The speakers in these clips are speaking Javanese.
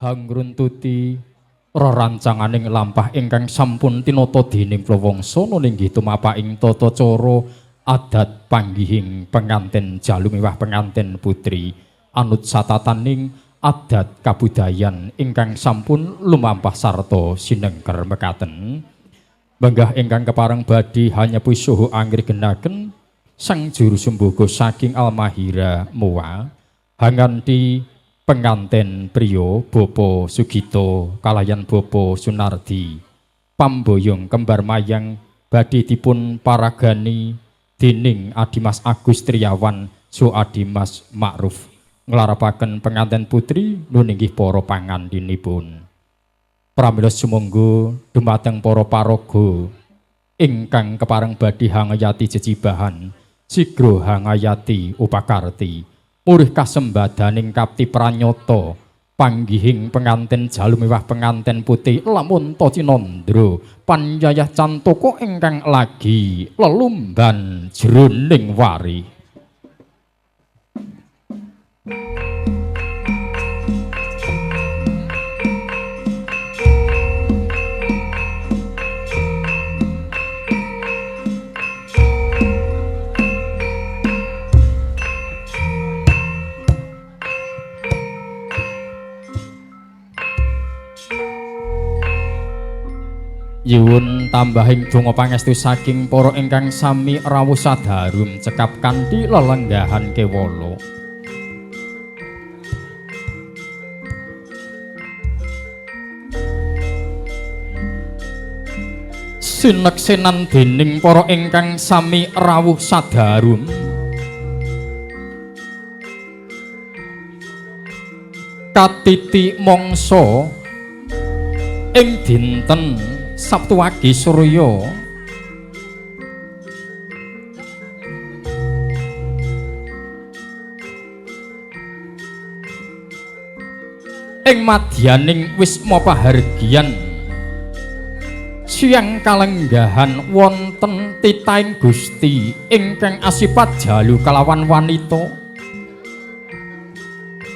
Hangruntuti rerancanganing lampah ingkang sampun tinata dening Plawangsana linggih tumapaking tata cara adat panggihing penganten jalu miwah penganten putri anut satataning adat kabudayan ingkang sampun lumampah sarta sinengker mekaten. Menggah ingkang kepareng badhe hanyepuhi saha anggrigenaken sang juru sumboga saking Almahira Moa hanganti penganten priya Bapa Sugito kalayan Bapa Sunardi pamboyong kembar mayang badhe dipun paragani dening Adimas Agus Triawan saha Adimas Ma'ruf nglarapaken penganten putri nuninggih para pangantinipun. Pramila sumangga dumateng para paraga ingkang kepareng badhe hangayati jejibahan sigra hangayati upakarti murih kasembadaning kapti pranyata panggihing penganten jalu miwah penganten putih lamun ta cinandra panyayah cantaka ingkang lagi lelumban jroning wari. Nyuwun tambahing donga pangestu saking para ingkang sami rawuh sadarum cekap kanthi lelenggahan kewala. Sineksenan dening para ingkang sami rawuh sadarum katiti mangsa ing dinten Sabtu Wage Surya ing madyaning wisma pahargyan siang kalenggahan wonten titahing Gusti ingkang asipat jalu kalawan wanita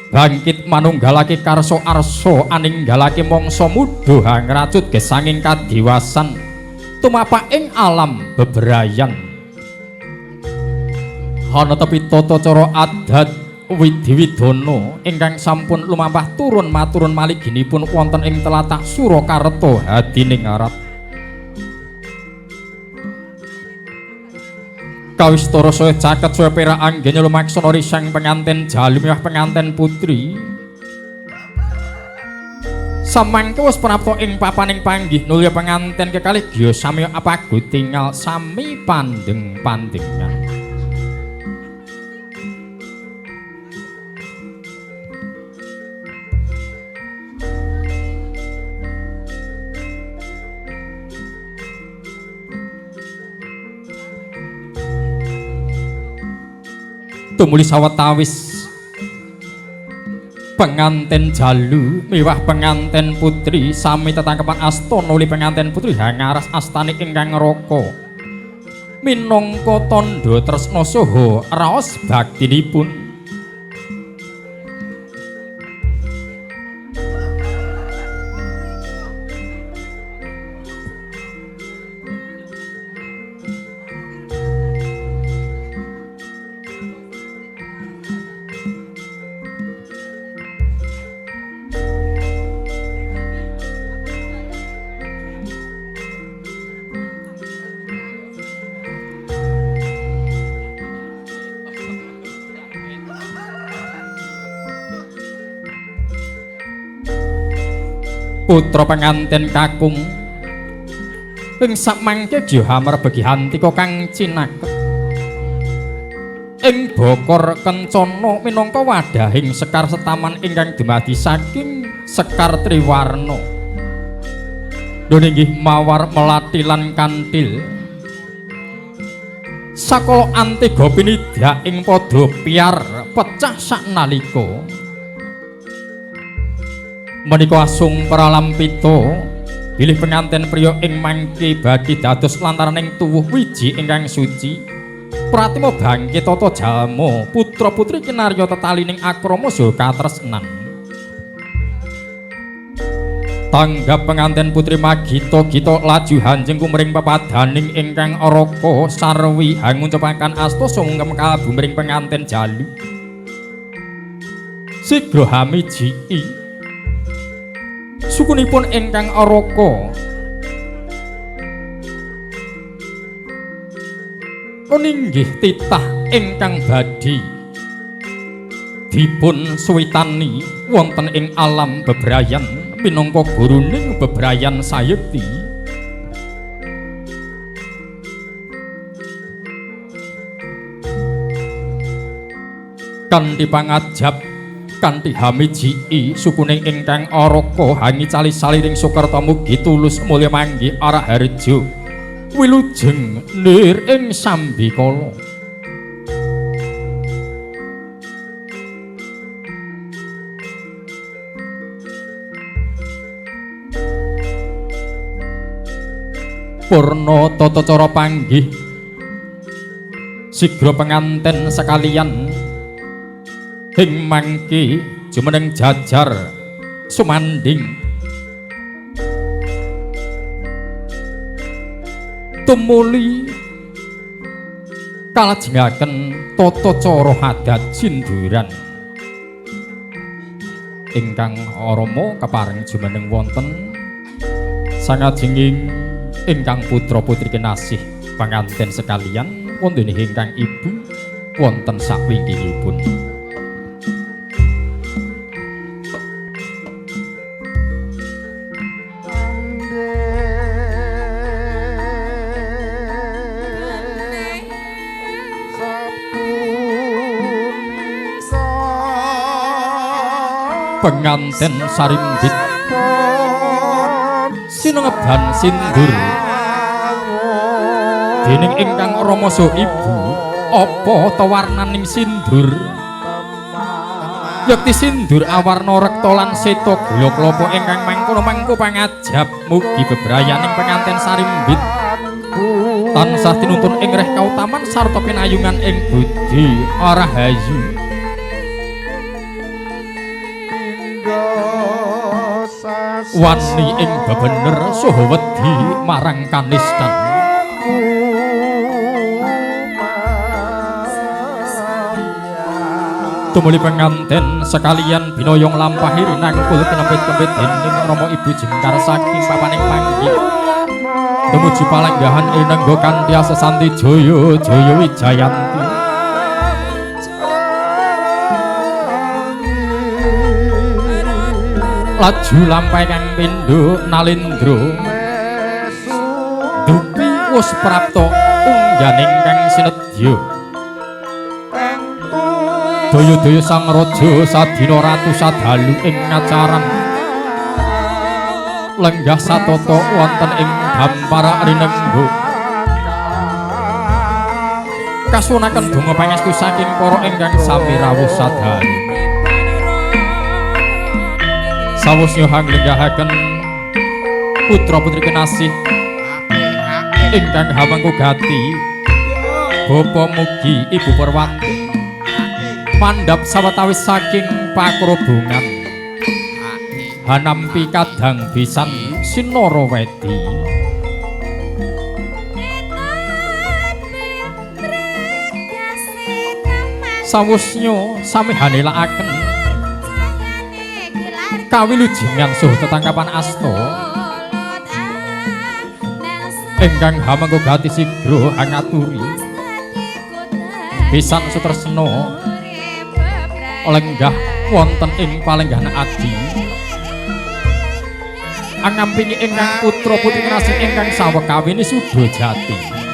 bangkit manunggalake karsa arsa aninggalake mangsa mudha hangracut gesanging kadiwasan tumapak ing alam bebrayan. Ana tepi tata cara adat widiwidana ingkang sampun lumampah turun maturun maliginipun wonten ing tlatah Surakarta Hadiningrat. Kawistara saya caket saya perak anggenya lumaksana risang pengantin jalu miwah pengantin putri. Samangke wis prapta ing papaning panggih nulya pengantin kekalih gya sami apagu tingal sami pandeng-pandengan. Tumuli sawetawis pengantin jalu miwah pengantin putri sami tetangkepan asta nuli pengantin putri hangaras astane ingkang ngraka minangka tandha tresna saha raos baktinipun. Putra pengantin kakung ing sakmangke gya hamrebegi hantika kang cinaket ing bokor kencana minangka wadahing sekar setaman ingkang dumadi saking sekar triwarna. Lho inggih mawar melati lan kantil sakala antiga pinidak ing padha piar pecah saknalika. Menika asung pralampita bilih pengantin priya ing mangke badhe dados lantaraning tuwuh wiji ingkang suci pratima bangkit tata jalma putra putri kinarya tetalining akrama saha katresnan. Tanggap penganten putri magita-gita laju hanjeng kumring pepadaning ingkang raka sarwi hanguncepaken asta sungkem kalbu mring penganten jalu. Sigra hamijiki sukunipun ingkang raka meninggih titah ingkang badhe dipun suwitani wonten ing alam bebrayan minangka guruning bebrayan sayekti. Kanthi pangajap kanthi hamijiki sukuning ingkang araka hangicali saliring sukerta mugi tulus mulya manggih araharja wilujeng nir ing sambikala. Purna tata cara panggih sigra penganten sekalian ing mangke jumeneng jajar sumanding tumuli kalajengaken tata cara adat sinduran ingkang rama kepareng jumeneng wonten sangajenging ingkang putra putri kinasih panganten sekalian wonten ingkang ibu wonten sakwingkingipun. Penganten sarimbit sinengeban sindur dening ingkang rama saha ibu apa ta warnaning sindur? Yekti sindur awarna rekta lan seta gula klapa ingkang mangkono mangko pangajap mugi bebrayaning penganten sarimbit tansah tinuntun ing reh kautaman sarta pinayungan ing budi rahayu. Wani ing bebener saha wedi marang kanistan. Tumuli penganten sekalian binoyong lampah rinangkul kinempit-kempit dening rama ibu jengkar saking papaning panggih tumuju palenggahan rinengga kanthi asesanti jaya jaya wijayanti. Laju lampah kang pindho nalindra dupi wus prapta ungganing kang sinedya. Daya-daya sang raja sadina ratu sadalu ing ngacaran lenggah satata wonten ing dampara rinengga kasunaken donga pangestu saking para ingkang sami rawuh sadalu. Sawusnya hanglenggahaken putra putri kinasih ingkang hamengku gati bapa mugi ibu Purwanti mandhap sawetawis saking pakrobongan hanampi kadang bisan sinara wedi. Sawusnya sami hanelakaken kawilujengan saha tetangkapan asta ingkang hamengku gati sigra hangaturi pisan sutresna lenggah wonten ing palenggahan adi angampingi ingkang putra putri kinasih ingkang sawekawini suda jati.